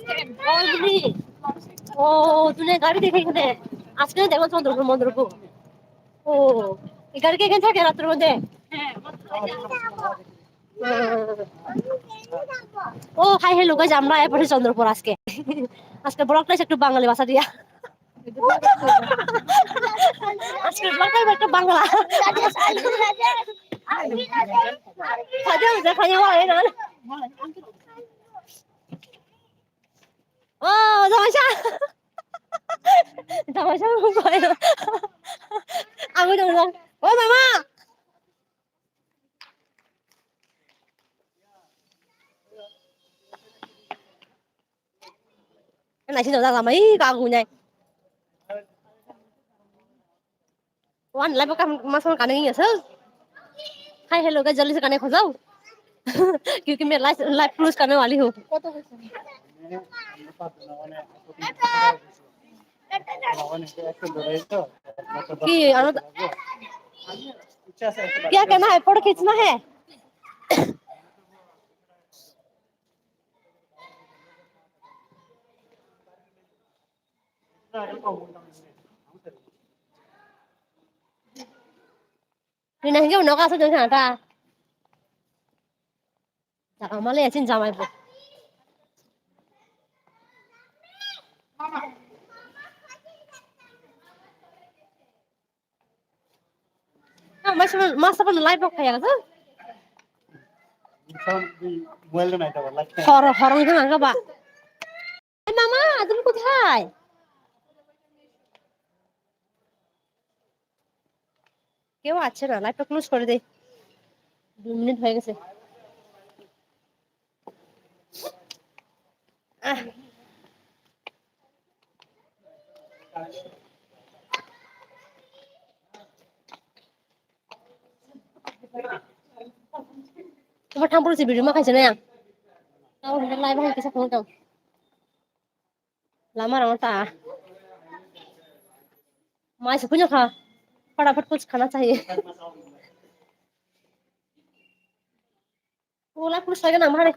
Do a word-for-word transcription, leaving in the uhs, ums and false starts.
Oh, bini. Oh, tune gari dekhe khune. Aske dekho Chandrapur Mandrapur. Oh, ei gari ke khen thake ratro mode. Oh, hi, hello, guys, আমরা এ পড়ে চন্দ্রপুর আজকে। আজকে ব্লগটা একটু বাঙালি ভাষা দিয়া। আজকে ব্লগটা একটু বাংলা। খাজা, খাজা, খাজা, খাজা। Oh, জামাইশা। জামাইশা, কই? আমি তো বললাম, "ও মামা।" Naising dong, jaga mai kagu nai. Wan live kam masang kaneng ya sir. Hi, hello, guys, jaldi se kaneng khojao. Kyunki main live, live close karne wali hu. Ki, ano, kya karna hai? Photo kheenchna hai? Nina hingke bo nogo aswk tong kha ta. Jaga male ya chini jamai bo. Ah, mas, mas apa live kaya kata? Mobile na ita wala. Hor, horong jeng angka ba. Eh, mama, তুমি কোথায়? কেউ আছে না, লাইভটা ক্লোজ করে দেই। দুই মিনিট হয়ে গেছে। আহ। Tamo thampuru si video ma khaise na yang. Tamo hingke live hingke sa phone tong. Lama rang ta. Mai se kunyo kha. Fatapat kuch khana chahiye. Ola kuch saga na mare.